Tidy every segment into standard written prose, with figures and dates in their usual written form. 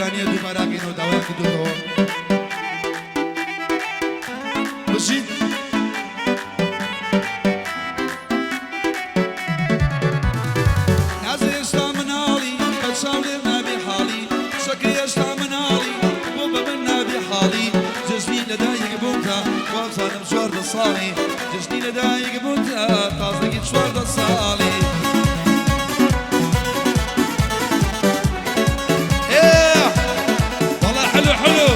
گۆرانیە دووباراکەینەوە داوایان کردوتەوە. بژیت. نازێ هێشتا مناڵی بە چاو لێم نابێ حاڵی شەکرێ هێشتا مناڵی بۆ بە من نابێ حاڵی جەژنی لەدایک بوونتە وابزانم 14 ساڵی جەژنی لەدایک بوونتە تازەگی 14 ساڵی. ايه والله حلو حلو.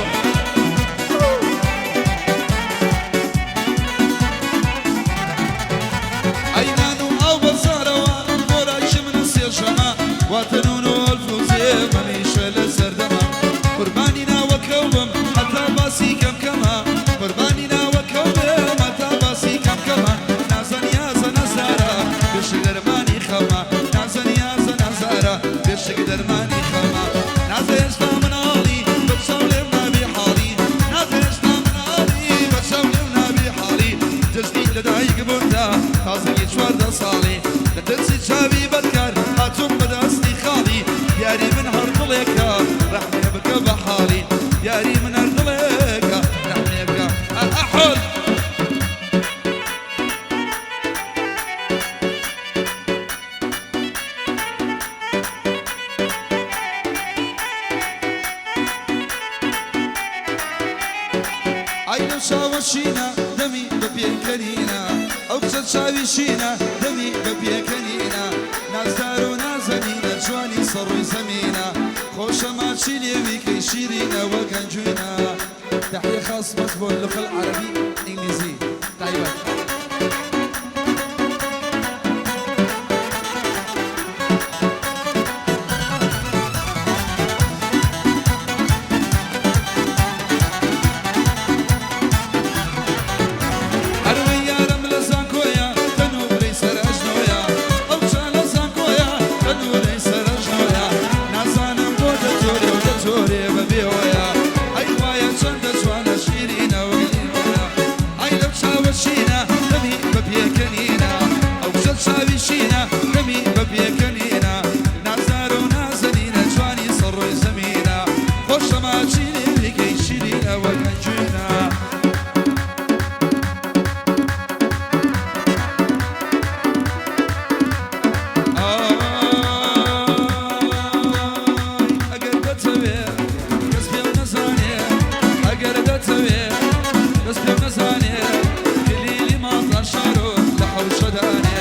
ئەی نان و ئاو بە زارەوە خۆراکی من سێشەمە واتە نون و ئەلف و زێ هەمیشە لە سەردەمە قوربانی ناوەکەو بم هەتا باسی کەم کەمە قوربانی ناوەکەو بم هەتا باسی کەم کەمە نازە نیازە نازارە بێشک دەرمانی خەمە نازە نیازە نازارە بێشک دەرمانی خەمە نازە هێشتا مناڵی بە چاو لێم نابێ حاڵی نازە هێشتا مناڵی بە چاو لێم نابێ حاڵی جەژنی لەدایک بووندا تازەگی 14 ساڵی لە ترسی چاوی بەدکار هاتووم بەدەستی خاڵی دیاری من هەر دڵێکە ڕەحمێ بکە بە حاڵی دیاری من هەر دڵێکە ڕەحمێ بکە احل. ئای لەو چاوە شینە دەمی بە پێکەنینە ئەو کچە چاوی شینە دەمی بە پێکەنینە نازدار و نازەنینە جوانی سەڕووی زەمینە خۆشە ماچی لێوی کەی شیرینە وەک هەنجوینە. تحية خاص بس باللغة العربي إنجليزي تايبات. ئەروەی یارم لە زانکۆیە تەنوورەی سەر ئەژنۆیە ئەو کچە لە زانکۆیە تەنوورەی سەر ئەژنۆیە نازانم بۆ دەجۆرێ و دەجۆرێ بەبێوەیە ئەی خوایە چەندە جوانە شیرینە وەک لیمۆیە ئەی لەو چاوە شینە دەمی بە پێکەنینە ئەو کچە چاوی شینە دەمی بە پێکەنینە نازدار و نازەنینە جوانی سەر ڕووی زەمینە خۆشە ماچی لێویکەی شیرینە وەک هەنجوینە. ئای ئەگەر دەتەوێ کەس پێم نەزانێ ئەگەر دەتەوێ کەس پێم نەزانێ کلیلی ماڵتان شارۆ لە حەوشەدانێ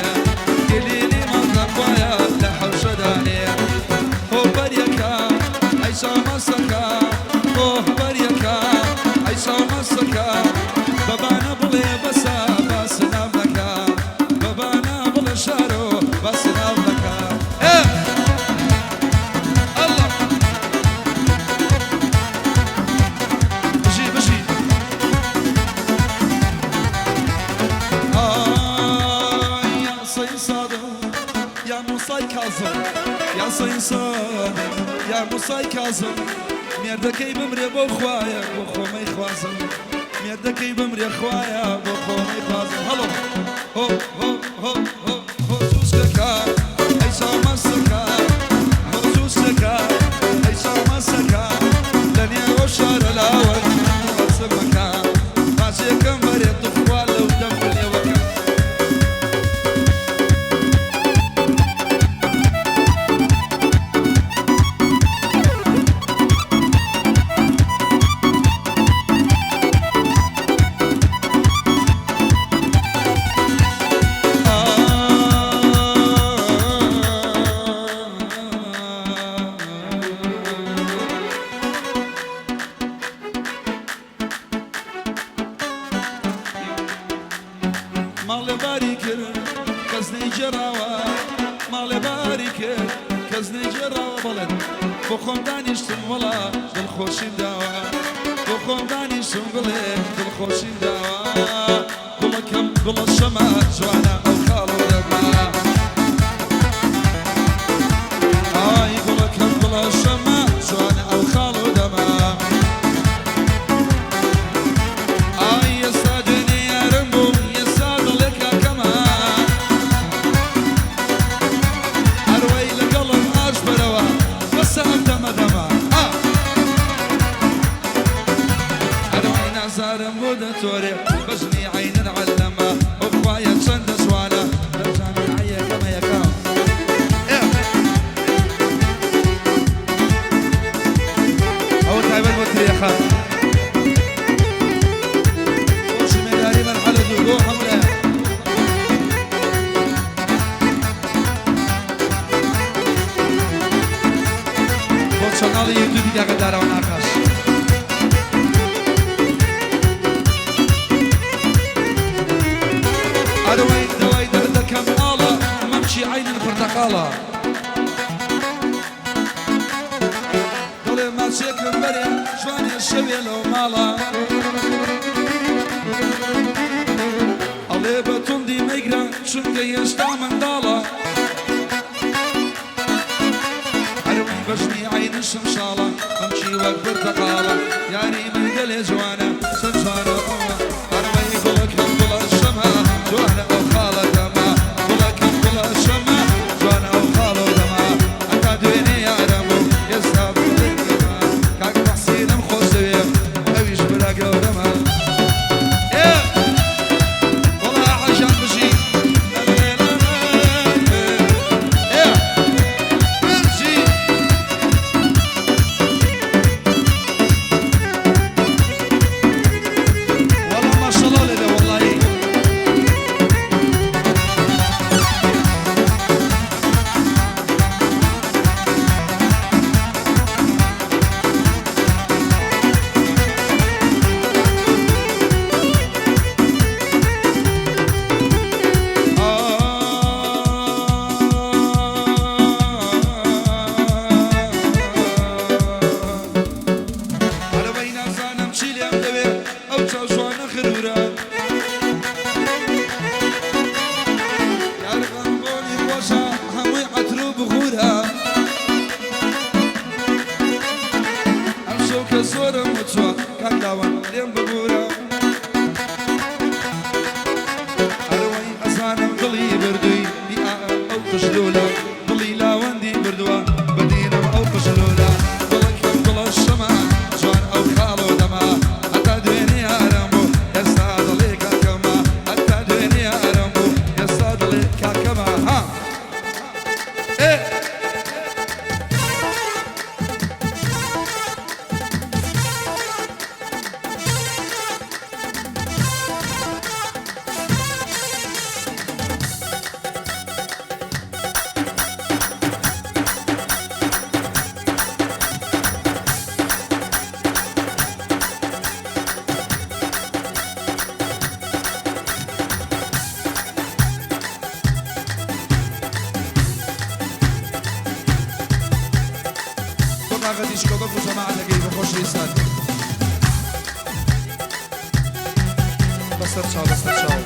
کلیلی ماڵتان خوایە لە حەوشەدانێ هۆ بەریەکە ئەی چاومەسەکە هۆ بەریەکە ئەی چاومەسەکە بەبانە بڵێ بەسە باس ناو نەکە بەبانە بڵێ شارۆ باس ناو نەکە. ايه الله بژی بژی. ئای یا سەی سادق یا موسای کازم یا سەی سادق یا موسای کازم مێردەکەی بمرێ بۆ خوایە بۆ خۆمەی خوازم مێردەکەی بمرێ خوایە بۆ خۆمەی خوازم. هەڵۆ هۆ هۆ هۆ هۆ هۆ جووسکەکە ئەی چاومەسەکە هۆ جووسکەکە ئەی چاومەسەکە لە نێوە شارە لاوەن بەسمەکە ماچێکەم بەرێ توخوا لەو دەم و لێوەکە. ماڵێ باری کرد کەس نەیگێڕاوە ماڵێ باری کرد کەس نەیگێڕاوە بەڵێن بۆ خۆم دانیشتم وەڵا دڵخۆشیم داوە بۆ خۆم دانیشتم بڵێ دڵخۆشیم داوە گوڵەکەم گوڵە شەمە جوانە ئەو خاڵ و دەما ئای گوڵەکەم گوڵە شەمە جوانە ئەو خاڵ و دەما ئای ئێستا دوێنێ یارم بووم ئێستا دڵێ کاکەمە هەروەی لەگەڵم ئاش بەرەوە بەسە ئەم دەمە دەمە. ئا. نازانم بۆ دەتۆرێ بەژنی عەینن عەلەمە ئەو خوایە چەندە جوانە لە جامیعە یەکەمە یەکەم ئێ ئەوە تایبەت بۆ ترێخان بۆ ژمێریاری مەرحەلە دوو بۆ هەموو لایەک. بۆ چەناڵی یوتیوبی کاکە داراوە ناقاش. ئەرەوەی دەوای دەردەکەم ئاڵە مەمکی عەینن پرتەقاڵە. دەڵێ ماچێکم بەرێ جوانێ شەوێ لەو ماڵە. ئەڵێ بە توندی مەیگرە چونکە هێشتا منداڵە. ئەرەوەی بەژنی عەینن شمشاڵە مەمکی وەک پرتەقاڵە. یاری من گەلێ جوانە چەند جوانە ئەوە. ئەرەوەی گوڵەکەم گوڵە شەمە جوانە ئەو خاڵە دەمە. گوڵەکەم گوڵە شەمە جوانە ئەو خاڵە دەمە. هەتا دوێنێ یارم بوو ئێستا بووە کاک تەحسینم خۆش دەوێ ئەویش برا گەورەمە. ئێ وەڵا حەژان بژی. ئێ بژی. وەڵا ماشەڵڵا لێ بێ وەڵڵاهی. ئەرەوەی نازانم چی لێم دەوێ ئەو چاو جوانە خرورە. یارغان بۆنی خۆشە هەمووی عەتر و بخورە. ئەم شەو کە زۆرم وتووە کاک لاوان لێم ببورە. ئەرەوەی ئەزانم دڵی بردووی ئەو قژلولە دڵی لاوەندی بردووە بەدینم ئەو قژلولە. گوڵەکەم گوڵە شەمە جوان ئەو خاڵۆ دەمە. هەتا دوێنێ یارم بوو ئێستا دڵێ کاکەمە. هەتا دوێنێ یارم بوو ئێستا دڵێ کاکەمە. ها ئێ قۆناغە دیسکۆگەک و جەماعەتەکەی بە خۆشەویستان بەسەر چاو بەسەر چاو.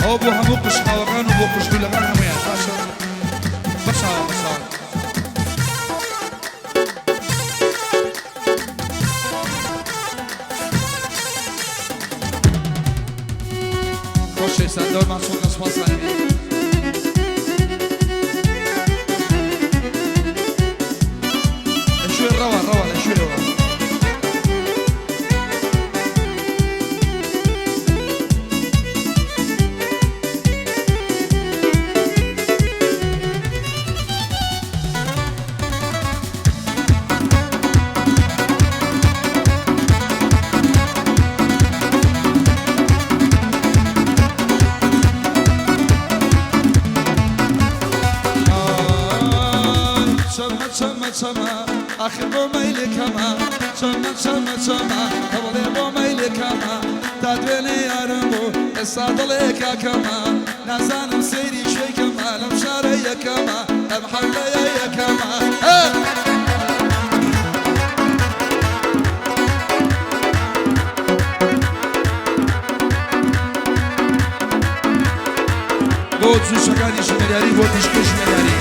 ئەوە بۆ هەموو قوشقاوەکان و بۆ قوشتولەکان هەموویان باشە بەچاوە بەچاوە. خۆشەویستان دەورمان چۆن سوپاسان بێ. لەکوێ ڕەوە ڕەوە لەکوێوە. چەمە چەمە چەمە ئاخر بۆ مەیلێکەمە. چەمە چەمە چەمە هەوڵێ بۆ مەیلێکەمە. تا دوێنێ یارم بوو ئێستا دڵێ کاکەمە. نازانم سەیری شوێکەمە لەم شارە یەکەمە ئەم حەملەیە یەکەمە. بۆ جووشەکانی ژمێریاری بۆ دیشکەی ژمێریاری.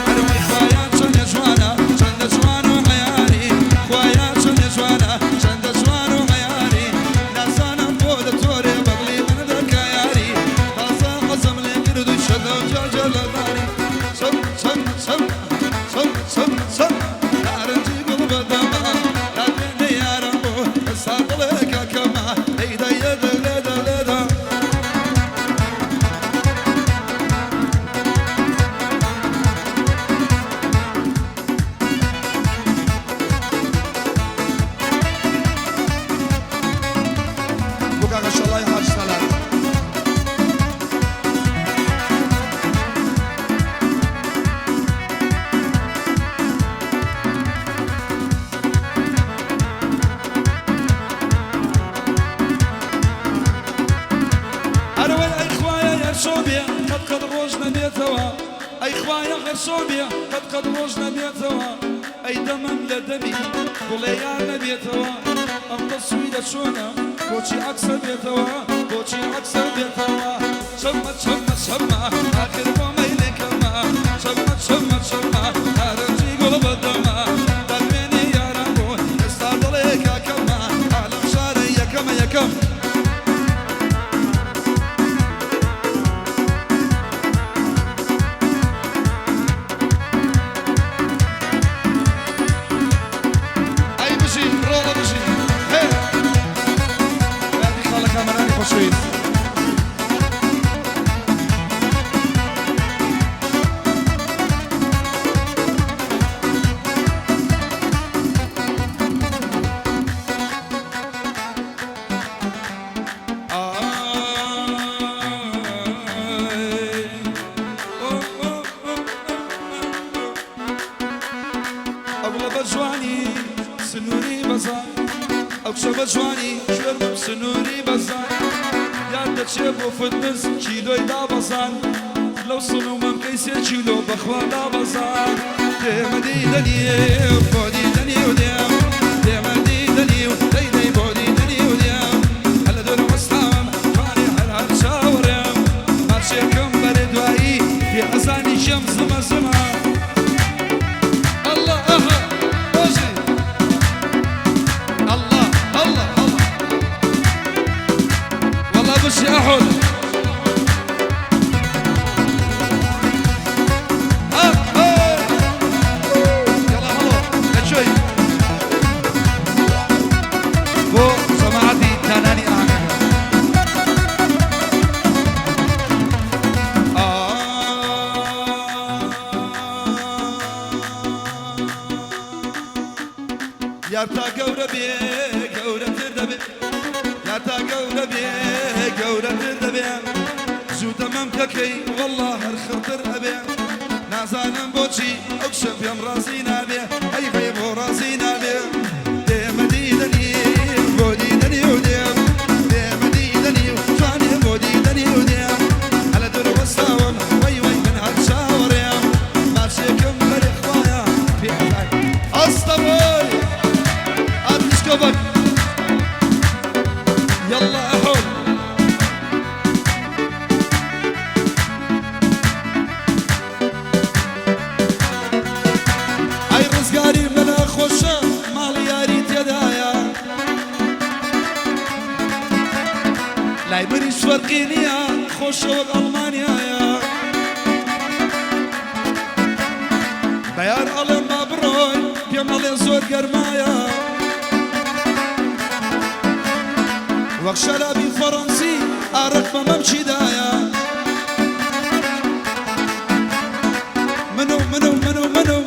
ئەرەوەی خوایە چەندە جوانە چەندە جوان و عەیاری. خوایە چەندە جوانە چەندە جوان و عەیاری. نازانم بۆ دەتۆرێ بەدڵی من دەکا یاری. تازە حەزم لێ کرد و چەندە و جاجە لە داری. چەم چەم چەم چەم چەم چەم نارنجی گوڵ بەدەمە. تا دوێنێ یارم بوو ئێستا دڵێ کاکەمە. ئەی دایە قەت ڕۆژ نەبێتەوە. ئەی خوایە هەر چۆن بێ قەت قەت ڕۆژ نەبێتەوە. ئەی دەمم لە دەمی گوڵێ یار نەبێتەوە. ئەم تەسویرە چۆنە بۆچی عەکسە بێتەوە، بۆچی عەکسە بێتەوە. چەمە چەمە چەمە ئاخر بۆ مەیلێکەمە. چەمە چەمە چەمە نارنجی گوڵ بەدەمە. دەروێنی یاران بۆ ئێستا دڵێ کاکەمە. ئالەم شارە یەکەمە یەکەم. ئەی بژی ڕۆڵە بژی. هێ یادی خاڵە کامەرانی خۆشەویست. ئای ئۆ ئۆ ئۆ ئەوڵە بە جوانی سنووری بەزان، ئەو کچە بە جوانی شوێنم سنووری بەزان. یان دەچێ بۆ فتنس کیلۆی دابەزان، لەو سڵ و مەمکەی 3 کیلۆ بەخوا دابەزان. دێمە دیدەنی بۆ دیدەنی و دێم، دێمە دیدەنی و دەی دەی بۆ دیدەنی و دێم. هەر لە دوور وەستاوم توانێ هەر هەر چاوەڕێم، ماچێکم بەرێ دوایی پێ ئەزانی کێم زمە زمە. الله أها بوجي الله الله الله والله بشي أحد آه آه. يلا هلا شوي بو جماعتي تاناني أهلا. یار تا گەورە بێ گەورەتر دەبێ، یار تا گەورە بێ گەورەتر دەبێ. زوو دەمەم کەکەی وەڵڵا هەر خڕتر ئەبێ. نازانم بۆچی ئەو کچە پێم ڕازی نابێ، هەی هەی بۆ ڕازی نابێ. دێمە دیدەنی بۆ دیدەنی و دێم، دێمە دیدەنی و جوانێ بۆ دیدەنی و دێم. هەلە دوور وەستاوم وەی وەی من هەر چاوەڕێم، ماچێکم بەرێ خوایە پێ ئەزانی. ئەستە بۆی ئاتیشکۆ بەک. يلا أحول ئەی ڕزگاری منە خۆشە ماڵی یاری تێدایە، لای منیش فەرقی نییە خۆشە وەک ئەڵمانیایە. بەیار ئەڵێم با بڕۆین پێم ئەڵێ زۆر گەرمایە، وەک شەرابی فەڕەنسی ئارەق بە مەمچیدایە. منو منو منو منو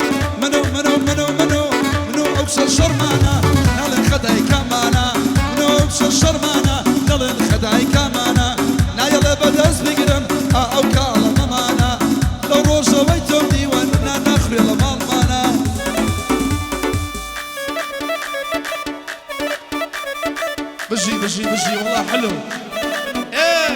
منو منو منو منو منو ئەو کچە شەرمانە ناڵێن خەدای کامانە. منو ئەو کچە شەرمانە دەڵێن خەدای کامانە. نایەڵێ بەدەست بگرم ئا ئەو کاڵە مەمانە. لەو ڕۆژەوەی تۆم دیوەن نا ناخورێ لە ماڵمانە. بژی بژی بژی والله حلو. ايه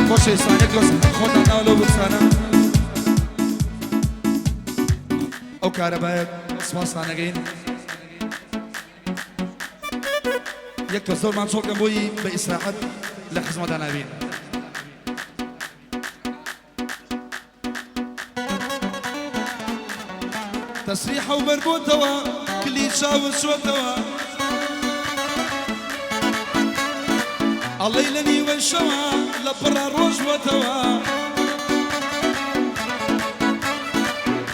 خۆشەویستان یەک دۆست خۆتان ناوە لەو بوکسانە ئەو کارەبایە سوپاستان ئەگەین. یەک تۆ زۆرمان چۆڵکەم بۆی بە ئیسراحەت لە خزمەتان نابین. تەسریحە و بەربۆتەوە کلی چاوت چۆتەوە، ئەڵێی لە نیوەی شەوە لە پڕا ڕۆژ بۆتەوە.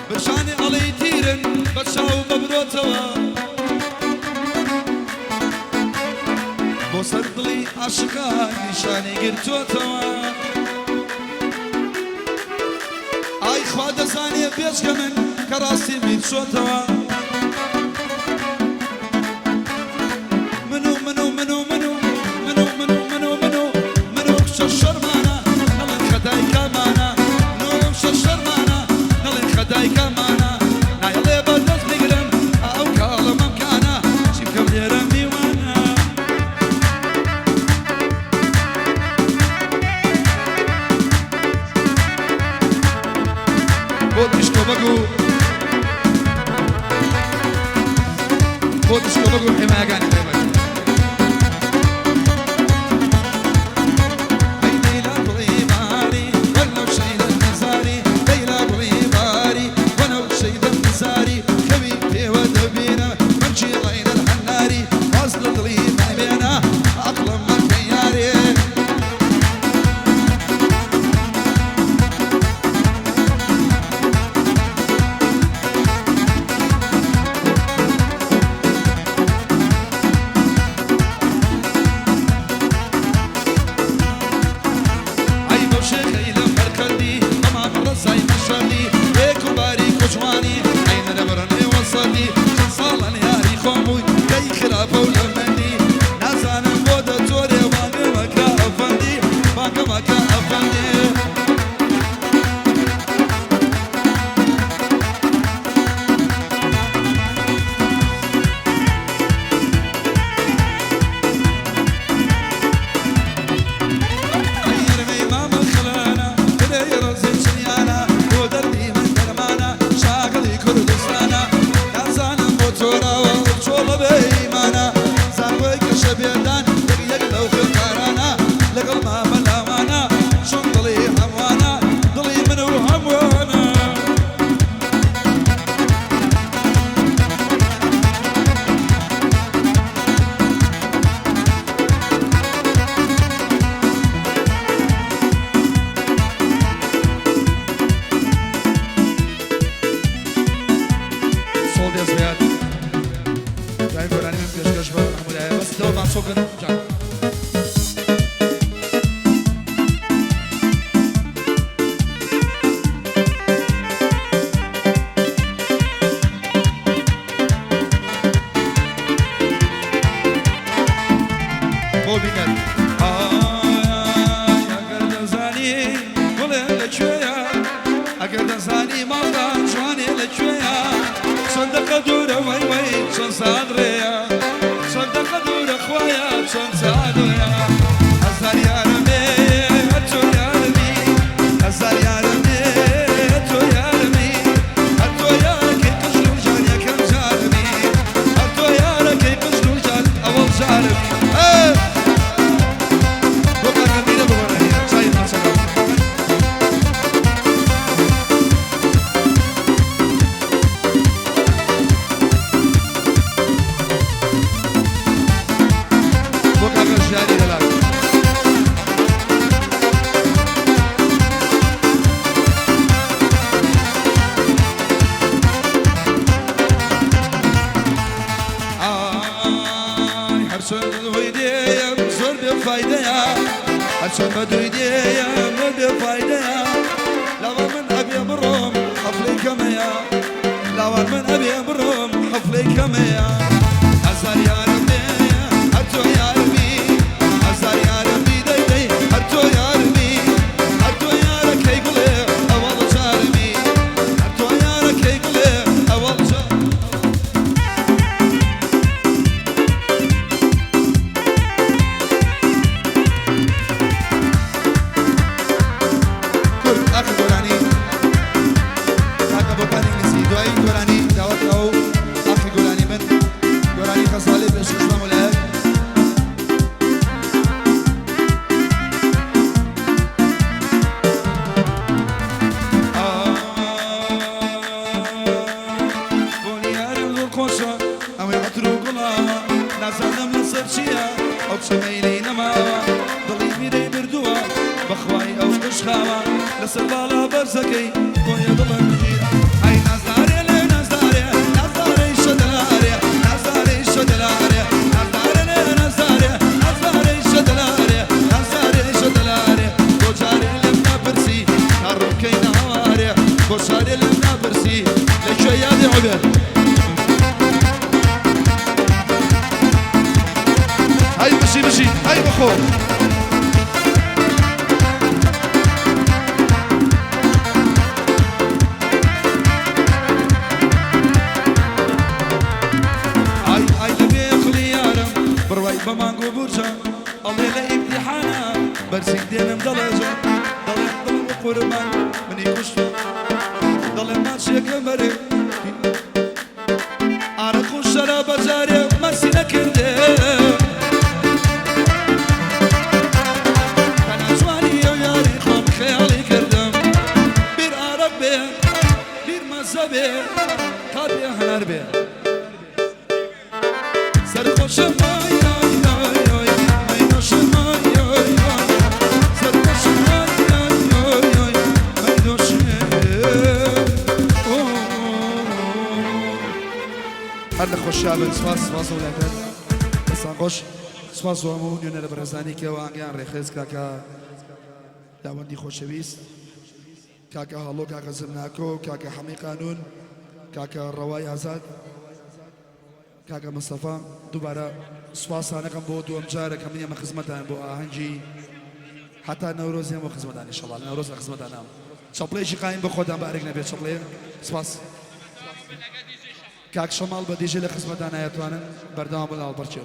برشانی ئەڵێی تیرن بە چاو بەبرۆتەوە، بۆ سەر دڵی عاشقان نیشانی گرتۆتەوە. ئای خوا دەزانێ بێجگە من کە ڕاستی بیر چۆتەوە. منو منو منو منو منو منو منو منو منو کچە شەرمانە دەڵێن خەتای کامانە. منو کچە شەرمانە تیشکۆ بەگ و بۆ تیشکۆ بەگ و حیمایەکانی تایبەت. ئەی لەیلا گوڵی باری وەنەوشەی دەم نزاری، لەیلا گوڵی باری وەنەوشەی دەم نزاری، کەوی پێوە دەبینە مەمکی ڕەینە هەناری، واز لە دڵی من بێنە عەقڵم مەکە یارێ. ئەی بەو شێخەی لەم فەرقەندی بەمام ڕەزای مەشەدی، ڕێک و باریک و جوانی ئەی نەرەبڕنێ وەسەدی، چەند ساڵان یاری خۆم بووی کەی خراپە و لە مەندی، نازانم بۆ دەتۆرێ بانگەمەکە ئەفەندی، بانگەمەکە ئەفەندی. ئەی یەرمەی مامە خلانە دلێ ڕەزی چنیانە، بۆ دەردی من دەرمانە شاگڵی کوردستانە، نازانم بۆ تۆراوە ئەو چۆڵە بێ ئیمانە، زانوەی کەشە بێدان یەک یەک لەو خوێندکارانە، لەگەڵ مامە لاوانە چۆن دڵی هەمووانە، دڵی من و هەمووانە. سۆڵ دێز بێت دوای گۆرانی من پێشکەش بە هەموو لایە بەس دەوەمان چۆکن جان. بۆ بینەر ئای ئەگەر دەزانی گوڵێ لەکوێیە، ئەگەر دەزانی ماڵتان جوانێ لەکوێیە، چەند دەقە دوورە وەی وەی چەند سات ڕێیە، چەند دەقە دوورە خوایە چەند سات ڕێیە. هەزار یارم بێ هەر تۆ یارمی، هەزار یارم بێ تۆ یارمی، هەر تۆ یارەکەی قژ و جان یەکەم جارمی، هەر تۆ یارەکەی قژ و جان ئەوەڵ جارمی. ئێ بۆ کاکە میرە بگۆڕێ چای ماچەکە. بۆ کاکە ژیاری هەلاک. ئای هەرچەند دوی دێم زۆر بێ فایدەیە، هەرچەند بە دوی دێم زۆر بێ فایدەیە، لاوان من ئەبێ بڕۆم حەفلەی کەمەیە، لاوان من ئەبێ بڕۆم حەفلەی کەمەیە. هەزار یارم بێ هەر تۆ یارمی، هەزار یارم بی دەی دەی هەر تۆ یارمی، هەر تۆ یارەکەی گوڵێ ئەوەڵ جارمی، هەر تۆ یارەکەی گوڵێ ئەوەڵ جار. کورد ئاخر گۆرانی کاکە بۆکان ئینگلیزی دوایی گۆرانی داوەت کراوە و ئاخر گۆرانی من گۆرانی خەزاڵی پێشکەش بە مولایەک. بۆنی یارم زۆر خۆشە ئەوەی عەتر و گوڵاوە، نازانم لەسەر چییە ئەو چەمەیلەی نەماوە، دڵی میرەی بردووە بەخوای ئەو قشخاوە، لەسەر باڵا بەرزەکەی بۆیە دڵم گیرا. ئەی نازدارێ لێ نازدارێ نازدارەی شەدەلارێ، نازدارەی شەدەلارێ، نازدارێ لێ نازدارێ نازدارەی شەدەلارێ، نازدارەی شەدەلارێ، بۆ جارێ لێم ناپرسی تا ڕووکەی ناوارێ، بۆ جارێ لێم ناپرسی لەکوێ یادی عوبێت. هەی بژی بژی هەی بخۆ. ئای ئای لە بێقلی یارم بڕوای بە مانگ و بورجە، ئەڵێ لە ئیمتیحانە بەرزی دێنم دەڵێ جە، دەڵێم دڵم و قوربان منی کوشتوە، دەڵێم دێمەرێ ئارەق و شەرابە جارێ مەسی نەکردێ تەنها جوانی ئەو یاری خۆم خەیاڵی کردم بیر ئارەق بێ بیر مەزە بێ قاپێ هەنار بێ سەرخۆشم ئای ئای ئای ئای مەی نۆشم ئای ئای ئای سەرخۆشم ئای ئای ئای ئای مەی نۆشم ئۆ. هەر لە خۆشیا بن. سپاس سپاس بۆ لایکات دەستان خۆش. سپاس بۆ هەموو نوێنەرە بەڕێزانی کە ئاهەنگیان ڕێکخست کاکە داوەندی خۆشەویست کاکە هەڵۆ کاکە زمناکۆ کاکە حەمەی قانون کاکە ڕەوای ئازاد کاکە مستەفا دووبارە سوپاستانەکەم بۆ دووەم جارە کە من ئێمە خزمەتان بۆ ئاهەنگی هەتا نەورۆز ئێمە خزمەتان ئیشەڵا لە نەورۆز لە خزمەتانام چەپڵەیەکی قایم بۆ خۆتان بە ئەرک نەبێت چەپڵەیە سوپاس کاک شەماڵ بە دیژێ لە خزمەتانایە توانن بەردەوام بن لە هەڵپەڕکێ.